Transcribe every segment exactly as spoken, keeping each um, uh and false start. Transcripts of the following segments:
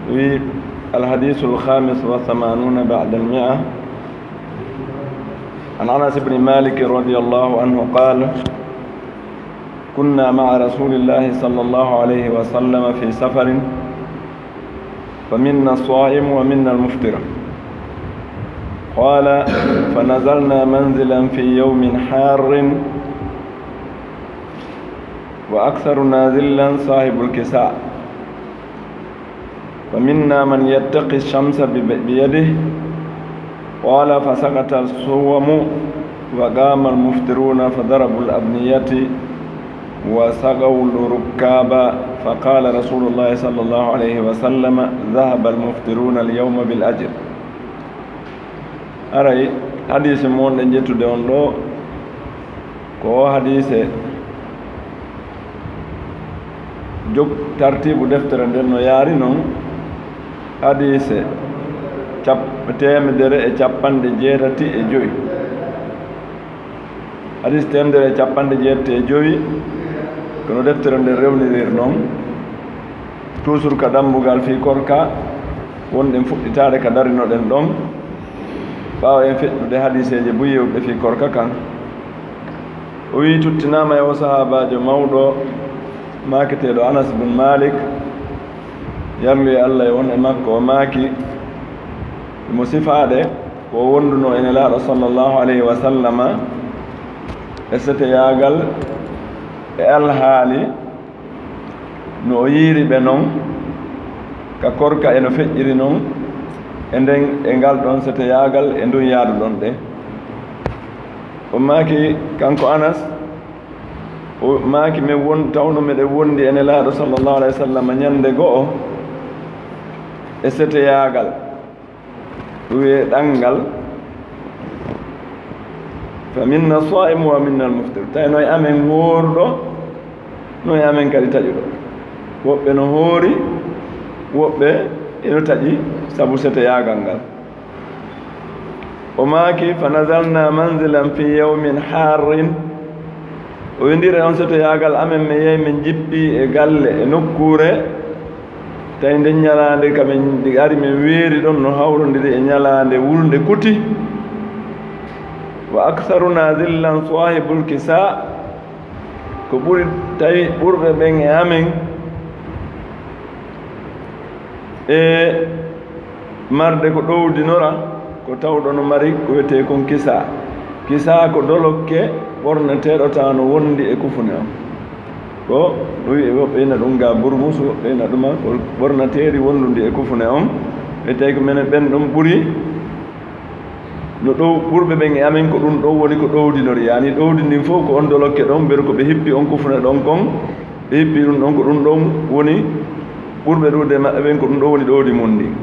الحديث الخامس والثمانون بعد المائة. عن أنس بن مالك رضي الله عنه قال: كنا مع رسول الله صلى الله عليه وسلم في سفر، فمنا الصائم ومنا المفطر. قال: فنزلنا منزلا في يوم حار، وأكثرنا ظلا صاحب الكساء، فمنا من يتقي الشمس بيده. قال: فسقط الصوم وقام المفطرون فضربوا الأبنية وسقوا الركاب، فقال رسول الله صلى الله عليه وسلم: ذهب المفطرون اليوم بالأجر. Aray, hadiise mo wonɗen ƴettude on ɗo, ko o hadiise jog tartiibu deftere nden no yaari non, hadiise cap-, teemedere e capanɗe jeetati e jowi. Hadiise teemedere e capanɗe jeetati e jowi, kono deftere nden rewniriri non, toujours ka dambugal fii korka, wonɗen fuɗɗitaade ka darinoɗen ɗon, ɓaawo en feƴƴude hadiiseeje buy yewɓe fii korka kan. O wi'i, tuttinaama e o sahaabaajo mawɗo, maaketeeɗo Anas bun Malik, yarlu e Allah e won e makko, o maaki, mo sifaade ko o wonduno e Nelaaɗo sallallahu alayhi wa sallama e seteyaagal e alhaali no o yiiri ɓe non ka korka e no feƴƴiri non e nden, e ngal ɗon seteyaagal e ndun yaaduɗon ɗe. O maaki kanko Anas, o maaki, men won, tawno meɗen wondi e Nelaaɗo sallallahu alayhi wa sallam ñande go'o e seteyaagal. Ɗum wi'ee ɗanngal, fa minna saa'imu wa minna al-muftir. Tawi no e amen hooruɗo, no e amen kadi taƴuɗo. Woɓɓe no hoori, woɓɓe ino taƴi sabu seteyaagal ngal. O maaki, fa nazalna manzilan fi yawmin harrin. O wi'i, ndire on seteyaagal amen, men yahi men jippi e galle, e nokkuure, tawi nden ñalaande ka men ndi ari men weeri ɗon no hawrondiri e ñalaande wulnde kuti. Wa aktharuna zillan sahibul kisa, ko ɓuri tawi ɓurɓe ɓen e amen e marde ko ɗowdinora, ko tawɗo no mari ko wiyetee kon kisa. Kisa ko dolokke ɓorneteeɗo tawa no wondi e kufune on. Ko ɗum wi'e, woɓɓe ina ɗum ga burmus, woɓɓe ina ɗuma ko ɓornateeri wondundi e kufune on. Ɓe tawi ko menen ɓen ɗum ɓuri no ɗow, ɓurɓe ɓen e amen ko ɗum ɗon woni ko ɗowdinori. Yaani ɗowdi ndin fof ko on dolokke ɗon, mberu ko ɓe hippi on kufune ɗon kon, ɓe hippi ɗum ɗon, ko ɗum ɗon woni ɓurɓe ɗuuɗude e maɓɓe ɓen, ko ɗum ɗon woni ɗowdi mun ndin.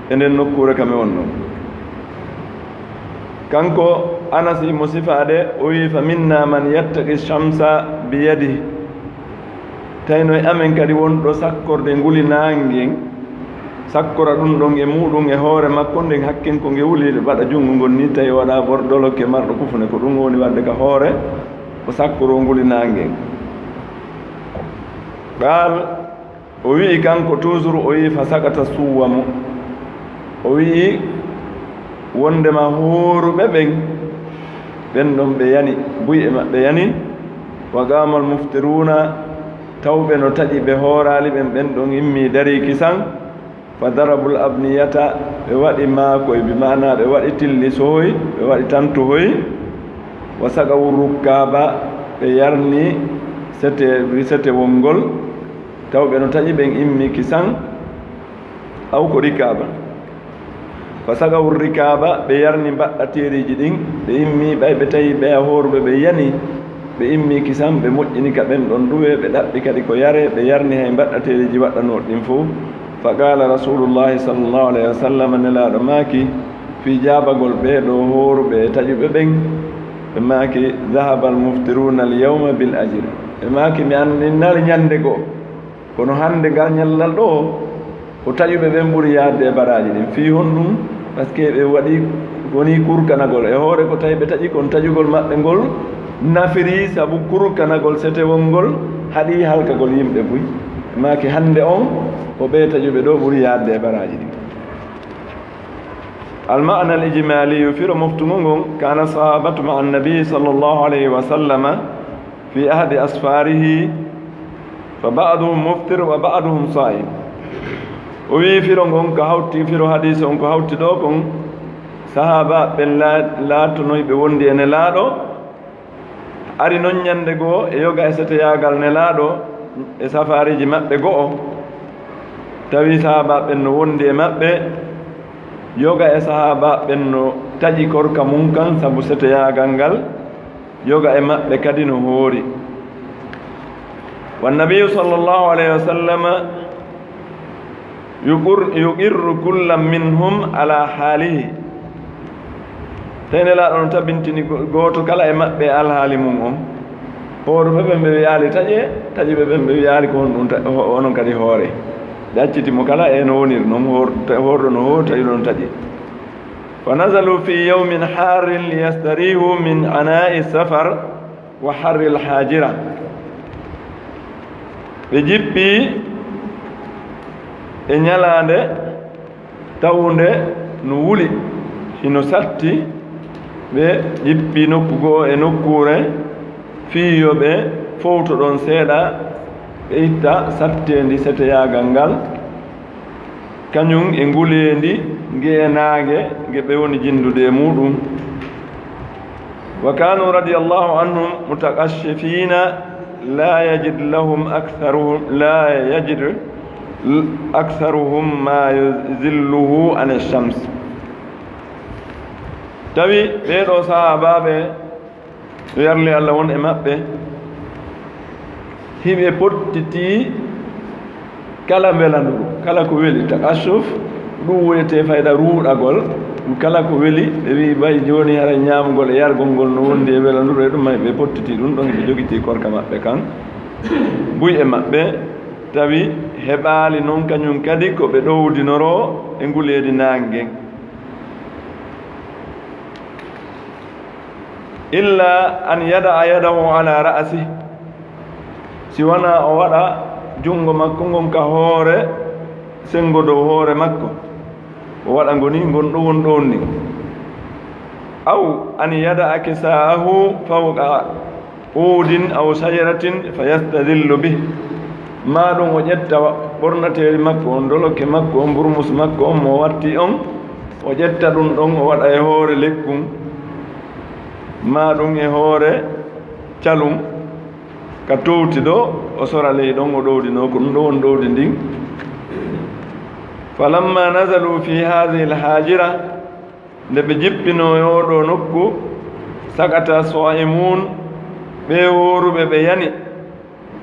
E nden nokkuure kam e won ɗon. Kanko Anas imo sifaade, o wi'i, fa minna man yattaqi shamsa bi yadihi. Tawi no e amen kadi won ɗo sakkorde nguli naange ngen, sakkora ɗum ɗon e muɗum e hoore makko, nden hakken ko nge wuli, waɗa junngo ngon ni, tawi waɗa bor dolokke marɗo kufune, ko ɗum woni waɗde ka hoore, o sakkoroo nguli naange ngen. Qaal, o wi'i kanko toujours, o wi'i, fa sakata suwamu. O wi'i, wondema hooruɓe ɓen, ɓen ɗon ɓe yani, buy e maɓɓe yani. Wa qaamal muftiruuna, tawɓe no taƴi ɓe hooraali ɓen, ɓen ɗon immii darii kisan. Fa darabul abniyata, ɓe waɗi maakoy, bi maana ɓe waɗi tillisohoy, ɓe waɗi tantuhoy. Wa saqawu rukkaaba, ɓe yarni sete, setewol ngol, tawɓe no taƴi ɓen immii kisan, aw ko rikaaba. Fa saqawu rikaaba, ɓe yarni mbaɗɗateeriiji ɗin, ɓe immii, ɓay ɓe tawi ɓeya hooruɓe ɓe yani, ɓe immii kisan, ɓe moƴƴini ka ɓen ɗon duwe, ɓe ɗaɓɓi kadi ko yaree, ɓe yarni hay mbaɗɗateeriiji waɗɗanooɗi ɗin fow. Fa qaala Rasuulullaahi sallallaahu alayhi wa sallam, Nelaaɗo maaki, fii jaabagol ɓee ɗoo hooruɓe e taƴuɓe ɓen, ɓe maaki, dahabal muftiruuna al yawma bil ajri. Ɓe maaki, mi anndinal ñande goo, kono hannde ngal ñallal ɗoo, ko taƴuɓe ɓen ɓuri yaadde e baraaji ɗin. Fii honɗum? Parce que ɓe waɗi, wonii kurkanagol. E hoore ko tawi ɓe taƴi kon, taƴugol maɓɓe ngol nafirii, sabu kurkanagol setewol ngol haɗii halkagol yimɓe buy. Maaki hannde on, ko ɓee taƴuɓe ɗoo ɓuri yaadde e baraaji ɗin. Al-ma'na al-ijmaliyu, firo moftungol ngon, kana sahabatu ma'a an-nabi sallallahu alayhi wa sallama fi ahdi asfarihi, fa ba'duhum muftir wa ba'duhum sa'im. O wi'i firo ngon ko hawti, firo hadiisi on ko hawti ɗoo kon, sahaaba ɓen la-, laatonoy ɓe wondi e Nelaaɗo, ari non ñande goo e yoga e seteyaagal Nelaaɗo e safaariiji maɓɓe go'o, tawi sahaaba ɓen no wondi e maɓɓe, yoga e sahaaba ɓen no taƴi korka mun kan sabu seteyaagal ngal, yoga e maɓɓe kadi no hoori. Wa nabiyu sallallahu alayhi wa sallama yuqir-, yuqirru kullan minhum ala haalihi. Tawi Nelaaɗo no tabintini go-, gooto kala e maɓɓe e alhaali mun on. Hoorɓe ɓen ɓe wi'aali taƴe, taƴuɓe ɓen ɓe wi'aali ko honɗum ta-, ho-, onon kadi hoore. Ɓe acciti mo kala e no woniri non, hoor-, ta-, hoorɗo no hoori, taƴuɗo no taƴi. Fa nazalu fi yawmin harrin liyastarihu min ana'i safar wa harril hajira. Ɓe jippi e ñalaande tawunde no wuli, hino satti, ɓe jippi nokku goo e nokkuure fii yo ɓe fowto ɗon seeɗa, ɓe itta satteendi seteyaagal ngal, kañum e nguleendi nge e naange nge ɓe woni jinndude e muuɗum. Wa kanu radiyallahu anhum mutaqashshifina la yajid lahum aktharuhum, la yajid aktharuhum ma yuzilluhu an ash-shams. Tawi ɓee ɗoo sahaabaaɓe, yo yarli Allah won e maɓɓe, hiɓe pottitii kala mbelanduru, kala ko weli, taqashshuf, ɗum wonetee fayda ruuɗagol, kala ko weli, ɓe wi'i, "Bay jooni hara ñaamgol e yargol ngol no wondi e mbelanduru," e ɗum may ɓe pottitii ɗum ɗon, ɓe jogitii korka maɓɓe kan, buy e maɓɓe, tawi heɓaali non kañum kadi ko ɓe ɗowdinoroo e nguleedi naange ngen. Illa an yada'a yadahu ala ra'si, si wanaa o waɗa junngo makko ngon ka hoore, senngo dow hoore makko, o waɗa ngo ni, ngon ɗo won ɗon ni. Aw an yada'a kisa'ahu fawqa udin aw shajaratin fa yastadillu bih, maa ɗum o ƴetta ɓornateeri makko on, dolokke makko on, burmus makko on mo watti on, o ƴetta ɗum ɗon o waɗa e hoore lekkun, maa ɗum e hoore calun, ka towti ɗo o sora ley ɗon o ɗowdinoo ko ɗum ɗo won ɗowdi ndin. Falamma nazalu fi hadhihi alhajira, nde ɓe jippinoo e oo ɗoo nokku, sakata saimun, ɓee wooruɓe ɓe yani,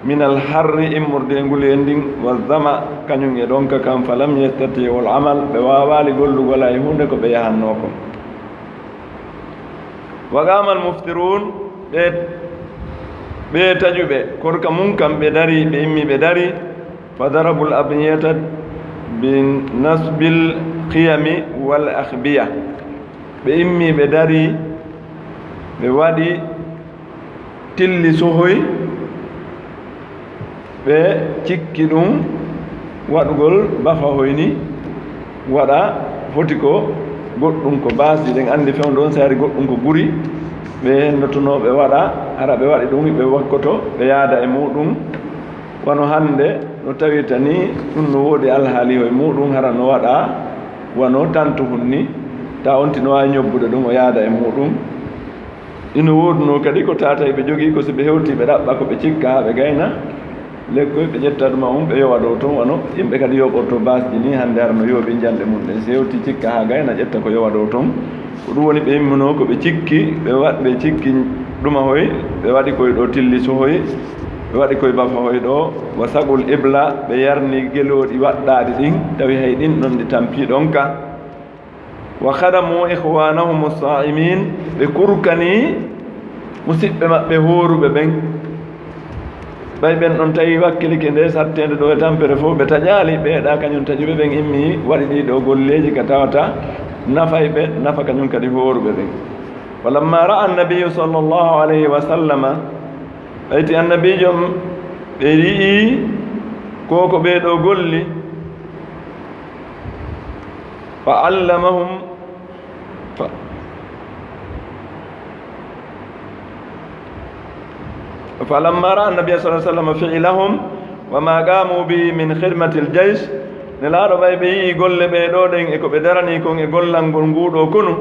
min alharri, immorde e nguleendi ndin, wa zama, kañum e ɗonka kan, falam yastati'u al amal, ɓe waawaali gollugol hay huunde ko ɓe yahannoo kon. Wa qama al muftirun, ɓe, ɓe taƴuɓe korka mun kan ɓe dari, ɓe immi ɓe dari, fa darabul abniyata bi nasbil khiyami wal akhbiya. Ɓe immi ɓe dari, ɓe waɗi tilli sohoy, ɓe cikki ɗum waɗugol bafahoy ni, waɗa foti ko goɗɗum ko baasi, ɗen anndi fewndo on, si ari goɗɗum ko guri, ɓe hendotonoo ɓe waɗa, hara ɓe waɗi ɗum, ɓe wakkoto, ɓe yaada e muuɗum. Wano hannde no tawirta ni, ɗum no woodi alhaalihoy muuɗum, hara no waɗa wano tantuhun ni, ta on tino waawi ñobbude ɗum, o yaada e muuɗum. Ino woodunoo kadi ko taata ɓe jogii ko, si ɓe hewtii ɓe ɗaɓɓa ko ɓe cikka haa ɓe gayna lekkoy, ɓe ƴetta ɗuma on ɓe yowa dow ton, wano yimɓe kadi yoɓorto baasji ni hannde, hara no yooɓi njanɗe mum ɗen. Si hewtii cikka haa gayna, ƴetta ko yowa dow ton. Ko ɗum woni ɓe immunoo ko ɓe cikki, ɓe waɗ-, ɓe cikki ɗuma hoy, ɓe waɗi koy ɗo tilli sohoy, ɓe waɗi koy bafa hoy ɗo, wa saqul ibla, ɓe yarni gelooɗi waɗɗaaɗi ɗin, tawi hay ɗin ɗon ɗi tampii ɗon ka. Wa khadamu ikhwanahum as-sa'imin, ɓe kurkani musiɓɓe maɓɓe hooruɓe ɓen. Ɓay ɓen ɗon tawi wakkilike nde satteende ɗo e tampere fof, ɓe taƴaali, ɓe ɗa kañum taƴuɓe ɓen immi waɗi ɗi ɗo golleeji ka tawata nafay ɓe, nafa kañum kadi hooruɓe ɓen. Falamma ra'a an-nabiyyu sallallahu alayhi wa sallama, ɓayti annabiijo on, ɓe yi'i Ko ko ɓee ɗoo golli, فعلمهم، ف-، فلما رأى النبي صلى الله عليه وسلم فعلهم وما قاموا به من خدمة الجيش، Nelaaɗo ɓay ɓe yi'i golle ɓee ɗoo ɗen e ko ɓe daranii kon e gollangol nguu ɗoo konu,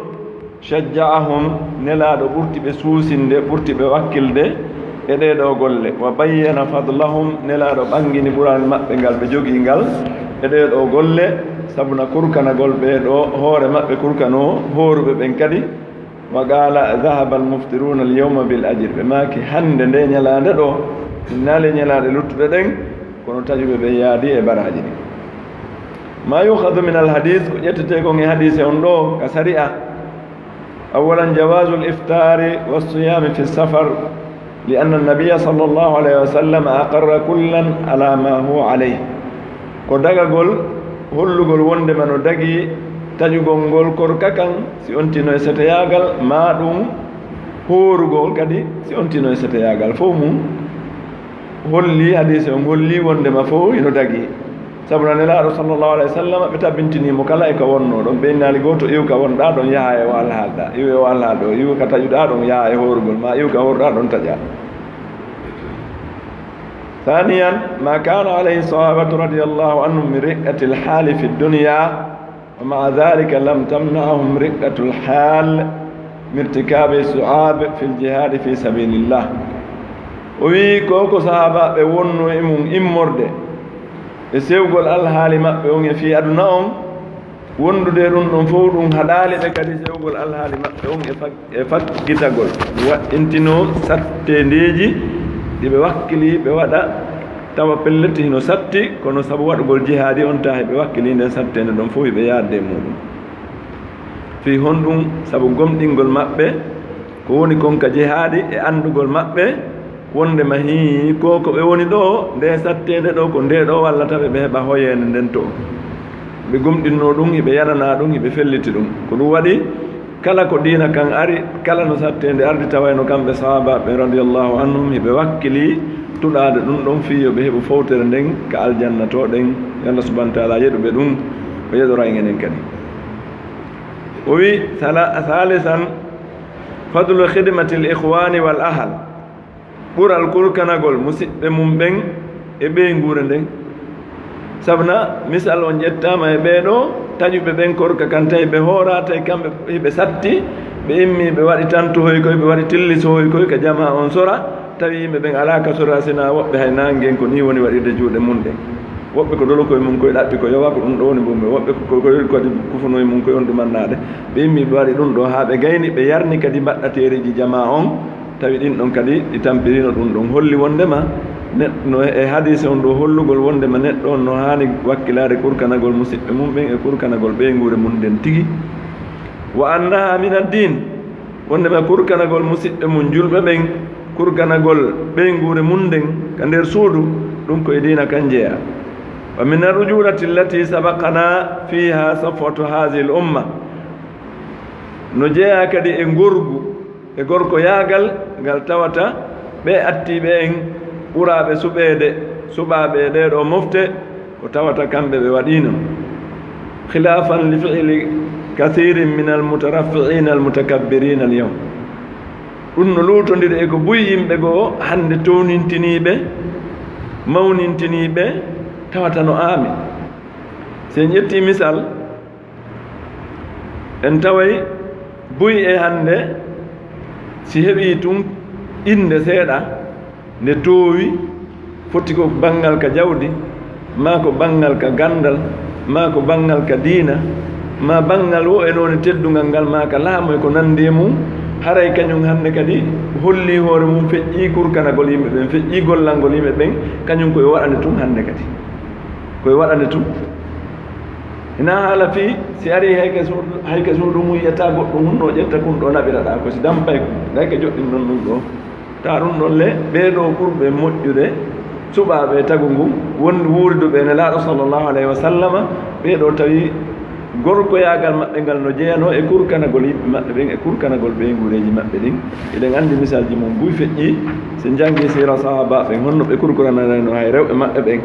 شجعهم، Nelaaɗo ɓurti ɓe suusinde, ɓurti ɓe wakkilde e ɗee ɗoo golle. وبين فضلهم، Nelaaɗo ɓangini ɓural maɓɓe ngal ɓe jogii ngal e ɗee ɗoo golle, sabu na kurkanagol ɓee ɗoo hoore maɓɓe kurkanoo hooruɓe ɓen kadi. وقال: ذهب المفطرون اليوم بالأجر. Ɓe maaki hannde ndee ñalaande ɗoo, innaali e ñalaaɗe luttuɗe ɗen, kono taƴuɓe ɓen yaadi e baraaji ɗin. ما يؤخذ من الحديث، ko ƴettetee kon e hadiise on ɗoo ka sari'a. أولا جواز الإفطار والصيام في السفر، لأن النبي صلى الله عليه وسلم أقر كلا على ما هو عليه. Ko dagagol, hollugol wondema no dagii taƴugol ngol korka kan si on tino e seteyaagal, maa ɗum hoorugol kadi si on tino e seteyaagal. Fof mum holli, hadiise on holli wondema fof hino dagii. Sabu na Nelaaɗo sallallahu alayhi wa sallam, ɓe tabintinii mo kala e ka wonnoo ɗon. Ɓe innaali gooto, iw ka wonɗaa ɗon, yaha e o alhaali ɗaa, iw e o alhaali ɗoo, iw ka taƴuɗaa ɗon, yaha e hoorugol, maa iw ka hooruɗaa ɗon, taƴaa. ثانيا، ما كان عليه الصحابة رضي الله عنهم من رقة الحال في الدنيا، ومع ذلك لم تمنعهم رقة الحال من ارتكاب الصعاب في الجهاد في سبيل الله. O wi'i, ko ko sahaabaaɓe wonnoo e mum immorde e sewgol alhaali maɓɓe on e fii aduna on, wondude e ɗum ɗon fof, ɗum haɗaali ɓe kadi sewgol alhaali maɓɓe on e fag-, e faggitagol, waɗɗintinoo satteendeeji ɗi ɓe wakkili ɓe waɗa, tawa pellet hino satti, kono sabu waɗugol jihaadi on, tahi ɓe wakkili nden satteende ɗon fof, ɓe yaadde e muɗum. Fii honɗum? Sabu gomɗingol maɓɓe ko woni kon ka jihaadi e anndugol maɓɓe wondema hii ko, ko ɓe woni ɗoo, nde satteende ɗoo, ko nde ɗoo wallata ɓe, ɓe heɓa hoyeende nden to. Ɓe gomɗinnoo ɗum, hiɓe yananaa ɗum, hiɓe felliti ɗum. Ko ɗum waɗi, kala ko diina kan ari, kala no satteende ardi, tawayno kamɓe sahaabaaɓe radiyallahu anhum, hiɓe wakkili tuɗaade ɗum ɗon fii yo ɓe heɓu fowtere nden ka aljanna to ɗen. Yo Allah subhanahu wa taala yeɗu ɓe ɗum, o yeɗora en enen kadi. O wi, sala-, salisan, fadlu khidmatil ikhwani wal ahal. Ɓural kurkanagol musiɓɓe mum ɓen e ɓeynguure nden. Sabuna, misal on ƴettaama e ɓee ɗoo taƴuɓe ɓen korka kan, tawi ɓe hooraa, tawi kamɓe hiɓe satti, ɓe immii, ɓe waɗi tantuhoy koy, ɓe waɗi tillisohoy koy ka jamaa on sora, tawi yimɓe ɓen alaa ka sora, sinaa woɓɓe hay naangen ko nii woni waɗirde juuɗe mum ɗen. Woɓɓe ko dolokoy mum koy ɗaɓɓi ko yowa, ko ɗum ɗoo woni mum, woɓɓe ko, ko, ko kadi kufunoy mum koy on ɗumannaade. Ɓe immii, ɓe waɗi ɗum ɗoo haa ɓe gayni, ɓe yarni kadi mbaɗɗateereeji jamaa on. Tawi ɗin ɗon kadi ɗi tampiriino ɗum ɗon, holli wondema neɗɗo no e hadiise on ɗoo hollugol wondema neɗɗo on no haani wakkilaade kurkanagol musiɓɓe mum ɓen e kurkanagol ɓeynguure mum nden tigi. Wa annaha min ad-din, wondema kurkanagol musiɓɓe mum julɓe ɓen, kurkanagol ɓeynguure mum nden ka nder suudu, ɗum ko e diina kan jeyaa. Wa min ar-rujulati allati sabaqana fiha safwatu hadhihi al-umma, no jeyaa kadi e ngorgu e gorkoyaagal ngal tawata ɓee attiiɓe en ɓuraaɓe suɓeede, suɓaaɓe e ɗee ɗoo mofte, ko tawata kamɓe ɓe waɗiino. Khilafan li fi'li kathirin min al mutaraffi'ina al mutakabbirina al yawm. Ɗum no luutondiri e ko buy yimɓe goo hannde townintiniiɓe, mawnintiniiɓe, tawata no aami. Si en ƴettii misal, en taway buy e hannde, si heɓii tun innde seeɗa, nde toowi, foti ko banngal ka jawdi, maa ko banngal ka ganndal, maa ko banngal ka diina, maa banngal wo e noone teddungal ngal, maa ka laamu e ko nanndi e mum, haray kañum hannde kadi hollii hoore mum, feƴƴii kurkanagol yimɓe ɓen, feƴƴii gollangol yimɓe ɓen, kañum ko yo waɗande tun hannde kadi. Ko yo waɗande tun. Hinaa haala fii, si arii hay ka suudu, hay ka suudu mum, yetta goɗɗum hun ɗoo, ƴetta kun ɗoo, naɓira ɗaa ko si dampay kun. Ngay ka joɗɗin non ɗum ɗoo. Taa ɗum ɗon le, ɓee ɗoo ɓurɓe moƴƴude, suɓaaɓe e tagu ngun, won wuuriduɓe e Nelaaɗo sallallahu alayhi wa sallama, ɓee ɗoo tawi gorkoyaagal maɓɓe ngal no jeyanoo e kurkanagol yimɓe maɓɓe ɓen, e kurkanagol ɓeynguureeji maɓɓe ɗin. Eɗen anndi misaalji mum buy feƴƴii, si en janngii siira sahaabaaɓe ɓen, honno ɓe kurkurananayno hay rewɓe maɓɓe ɓen.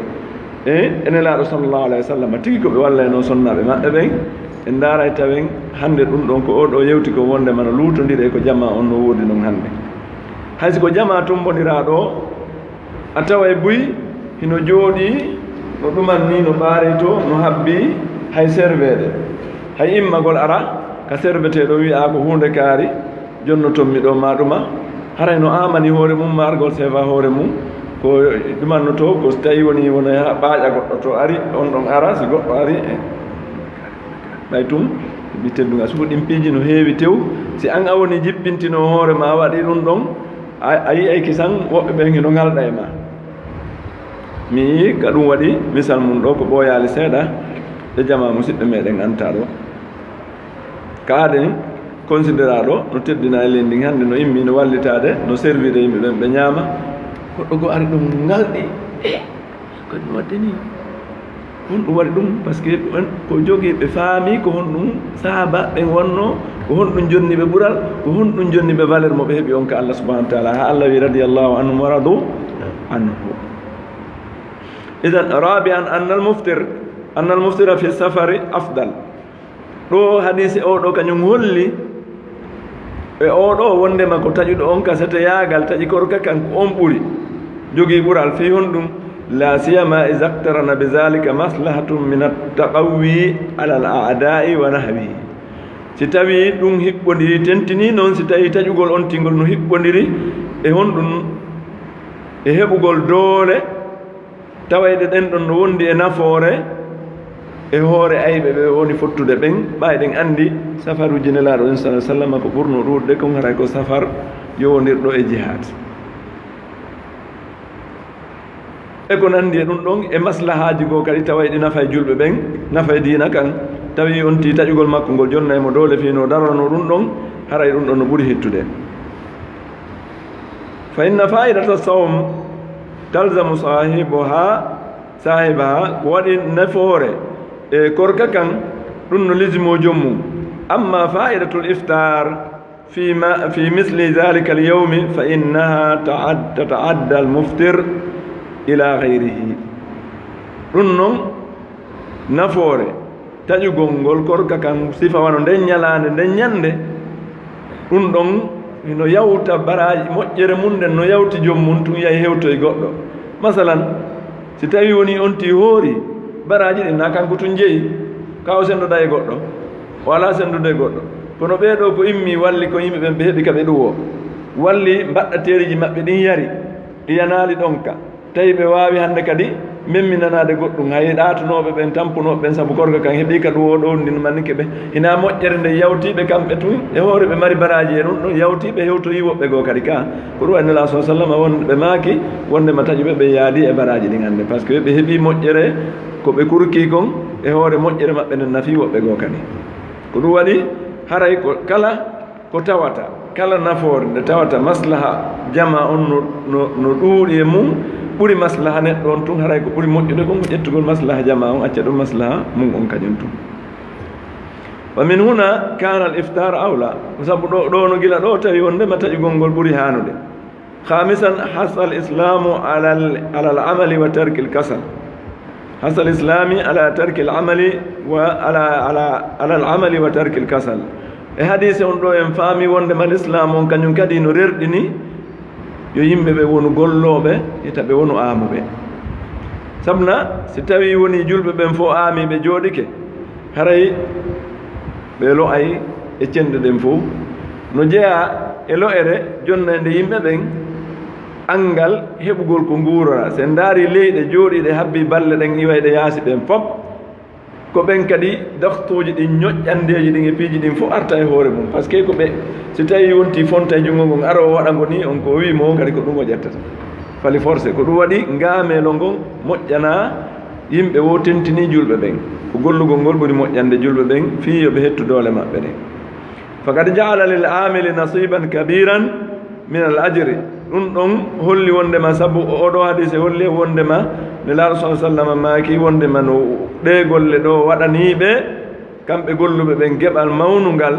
E, e Nelaaɗo sallallahu alayhi wa sallam, tigi ko ɓe wallayno sonnaaɓe maɓɓe ɓen, en ndaaray tawen hannde ɗum ɗon ko oo ɗoo yewti ko wonde mana luutondire ko jamaa on no woodi non hannde. Hay si ko jamaa tumbondiraa ɗoo, a taway buy hino jooɗii no ɗuman nii, no ɓaareytoo, no habbii hay serveede. Hay immagol ara ka servetee ɗoo wi'a ko huunde kaari, jonnoton mi ɗoo maa ɗuma, haray no aamani hoore mum, maargol seefa hoore mum, ko ɗumannotoo, ko so tawii wonii wona ɓaaƴa goɗɗo to ari, on ɗon ara, si goɗɗo ari, e ɓay tun, mi teddungal, suko ɗin piiji no heewi tew, si an a woni jippintinoo hoore maa waɗi ɗum ɗon, a, a yi'ay kisan woɓɓe ɓen hino ŋalɗa e maa. Mi yi'i ka ɗum waɗi misal mum ɗoo ko ɓooyaali seeɗa e jamaa musiɓɓe meɗen Anta ɗoo. Ka aaden considéraaɗo no teddina e leydi ndin hannde, no immi no wallitaade, no servide yimɓe ɓen ɓe ñaama. Goɗɗo goo ari ɗum ŋalɗi. Eh, ko ɗum waɗde nii? Honɗum waɗi ɗum? Parce que on ko jogii, ɓe faami ko honɗum sahaaba ɓen wonnoo, ko honɗum jonni ɓe ɓural, ko honɗum jonni ɓe valeur mo ɓe heɓi on ka Allah subhanahu wa taala. Haa Allah wi, "Radiyallahu anhum wa radu anhu." Idan, rabi'an, anna al-muftir, anna al-muftira fi safari afdal. Ɗoo hadiise oo ɗoo kañum holli e oo ɗoo wonndema ko taƴuɗo on ka seteyaagal taƴi korka kan ko on ɓuri jogii ɓural. Fii honɗum? La siyama iza iqtarana bi zalika maslahatun min at-taqawwi ala al-a'da'i wa nahwihi. Si tawii ɗum hiɓɓondirii, tentinii noon si tawii taƴugol on tingol no hiɓɓondiri e honɗum? E heɓugol doole tawayɗe ɗen ɗon no wondi e nafoore e hoore ayɓe ɓe woni fottude ɓen, ɓay ɗen anndi safaruuji Nelaaɗo on, sallallahu alaihi wasallam, ko ɓurno ɗuuɗude kon haray ko safar yowondirɗo e jihaad. E ko nanndi e ɗum ɗon, e maslahaaji goo kadi tawayɗi nafay julɓe ɓen, nafay diina kan, tawi on tii taƴugol makko ngol jonnay mo doole fii no daranoo ɗum ɗon, haray ɗum ɗon no ɓuri hittude. Fa inna fa'idata sawm talzamu sahibuha, sahibaha, ko waɗi nafoore e korka kan, ɗum no lisimoo joom mum. Amma fa'idatul iftar fi ma, fi misli zalika al yawmi fa innaha ta'ad-, tata'adda al muftir ila ghayrihi. Ɗum non nafoore taƴugol ngol korka kan sifa wano nden ñalaande, nden ñande, ɗum ɗon hino yawta baraaji, moƴƴere mum nden no yawti joom mum tun yahi hewtoy goɗɗo. Masalan, si tawi woni on tii hoori, baraaji ɗin na kanko tun jeyi, ka o sendoda e goɗɗo, o alaa sendude e goɗɗo. Kono ɓee ɗoo ko immi walli ko yimɓe ɓen ɓe heɓi ka ɓe ɗuwoo. Walli mbaɗɗateeriji maɓɓe ɗin yari, ɗi yanaali ɗon ka. Tawi ɓe waawi hannde kadi memminanaade goɗɗum, hay ɗaatunooɓe ɓen, tampunooɓe ɓen, sabu korka kan heɓii ka ɗum o ɗowndin mannike ɓe. Hinaa moƴƴere nde yawtii ɓe kamɓe tun, e hoore ɓe mari baraaji e ɗum ɗon, yawtii ɓe hewtoyii woɓɓe goo kadi ka. Ko ɗum waɗi Nelaaɗo sallallahu alaihi wasallam won ɓe maaki wonde ma taƴuɓe ɓe yaadii e baraaji ɗin hannde, parce que ɓe heɓii moƴƴere ko ɓe kurkii kon, e hoore moƴƴere maɓɓe nden nafii woɓɓe goo kadi. Ko ɗum waɗi haray ko kala ko tawata kala nafoore nde tawata maslaha jamaa on no, no, no ɗuuɗi e mum, ɓuri maslaha neɗɗo on tun, haray ko ɓuri moƴƴude kon ko ƴettugol maslaha jamaa on, acca ɗum maslaha mum on kañum tun. Wa min huna kana al iftar awla, sabu ɗo, ɗo no gila ɗo tawi wonde ma taƴugol ngol ɓuri haanude. Khamisan, hasa al islamu ala al, ala al amali wa tarki al kasal. Hasa al islami ala tarki al amali wa ala, ala, ala al amali wa tarki al kasal. E hadise on ɗo en faami wonde ma l'islam on kañum kadi no rerɗini yo yimɓe ɓe wonu gollooɓe, hita ɓe wonu aamuɓe. Sabuna si tawi woni julɓe ɓen fof aami ɓe jooɗike, haray ɓe lo'ay e cenɗe ɗen fof. No jeyaa e lo'ere jonnande yimɓe ɓen anngal heɓugol ko nguurora. Si en ndaari leyɗe jooɗiiɗe habbii balle ɗen iwayɗe yaasi ɗen fof, ko ɓen kadi dakhtuuji ɗin, ñoƴƴandeeji ɗin e piiji ɗin fof arta e hoore mum. Parce que ko ɓe, si tawii wontii fonta e junngo ngon, aroowo waɗa ngo nii, on ko o wii mo kadi ko ɗum o ƴettata. Fali forcé. Ko ɗum waɗi ngaameelo ngon moƴƴanaa yimɓe wo tentinii julɓe ɓen. Ko gollugol ngol ɓuri moƴƴande julɓe ɓen fii yo ɓe hettu doole maɓɓe ɗen. Faqad ja'ala lil aamili nasiiban kabiiran min al ajri. Ɗum ɗon holli wondema, sabu o, oɗo hadise holli wondema Nelaaɗo sallallahu alaihi wasallam maaki wondema no ɗee golle ɗo waɗanii ɓe, kamɓe golluɓe ɓen, geɓal mawnungal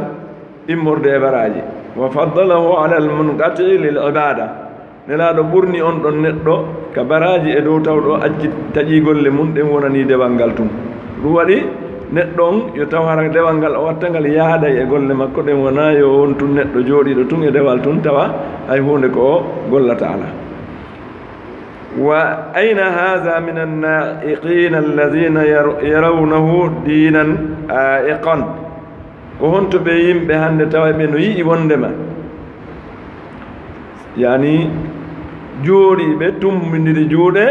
immorde e baraaji. Wa faddalahu ala al munqati'i lil ibaada. Nelaaɗo ɓurni on ɗon neɗɗo ka baraaji e dow tawɗo acci taƴii golle mum, ɗen wonanii dewal ngal tun. Ɗum waɗi neɗɗo on yo taw hara dewal ngal o watta ngal yaaday e golle makko, ɗen wonaa yo won tun neɗɗo jooɗiiɗo tun e dewal tun tawa hay huunde ko o gollata alaa. Wa ayna haadha min annaa'iqiina alladhiina yar-, yarawnahu diinan aa'iqan? Ko honto ɓe yimɓe hannde tawa ɓe no yi'i wondema, yani, jooɗiiɓe tumbindiri juuɗe,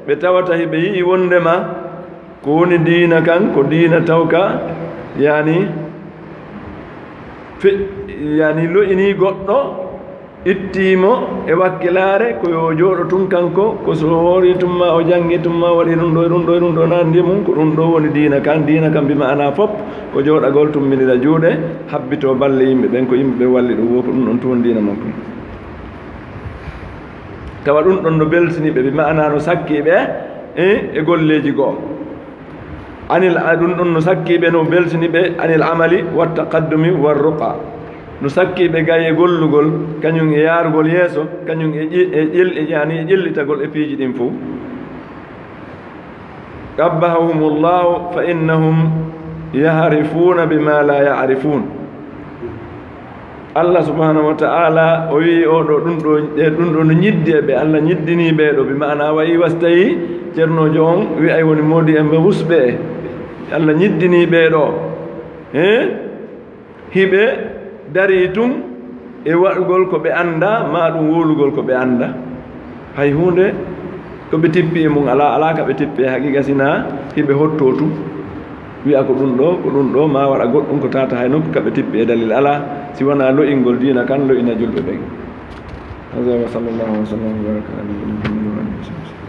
ɓe tawata hiɓe yi'i wondema ko woni diina kan, ko diina tawka, yani, fe-, yani, lo'inii goɗɗo, ittii mo e wakkilaare, ko yo o jooɗo tun kanko, ko so o hoori tun ma o janngi tun ma o waɗi ɗum ɗo e ɗum ɗo e ɗum ɗo, na anndi mum, ko ɗum ɗo woni diina kan. Diina kan bi ma'ana fop ko jooɗagol, tumbindira juuɗe, habbitoo balle yimɓe ɓen, ko yimɓe ɓen walli ɗum, wo ko ɗum ɗon tun woni diina makko. Tawa ɗum ɗon no beltini ɓe, bi ma'ana no sakki ɓe, eh, e golleeji goo. Anil, a, ɗum ɗon no sakki ɓe, no beltini ɓe, anil amali wa taqaddumi wa ruqa. No sakki ɓe gay e gollugol, kañum e yaarugol yeeso, kañum e ƴe-, e ƴel-, e, yani, e ƴellitagol e piiji ɗin fow. Qabbahahumullahu fa innahum yahrifuuna bima la ya'rifuun. Allah subhanahu wa ta'ala o wi'i, o ɗo, ɗum ɗo, e ɗum ɗo no ñiddi e ɓe, Allah ñiddinii ɓe ɗo, bi ma'ana wayi was tawi ceernoojo on wi'ay woni moodi en ɓe husɓe. Allah ñiddinii ɓe ɗo. He? Hiɓe darii tun e waɗugol ko ɓe anndaa, maa ɗum wowlugol ko ɓe anndaa. Hay huunde ko ɓe tippi e mum alaa, alaa ka ɓe tippi e haqiiqa, sinaa hiɓe hottoo tun, wi'a ko ɗum ɗo, ko ɗum ɗo, maa waɗa goɗɗum ko tata hay nokku ka ɓe tippi e dalil alaa, si wanaa lo'ingol diina kan, lo'ina julɓe ɓen. Haza wa sallallahu wa sallam wa baraka ala nabiyyina Muhammadin wa alihi wa sahbihi.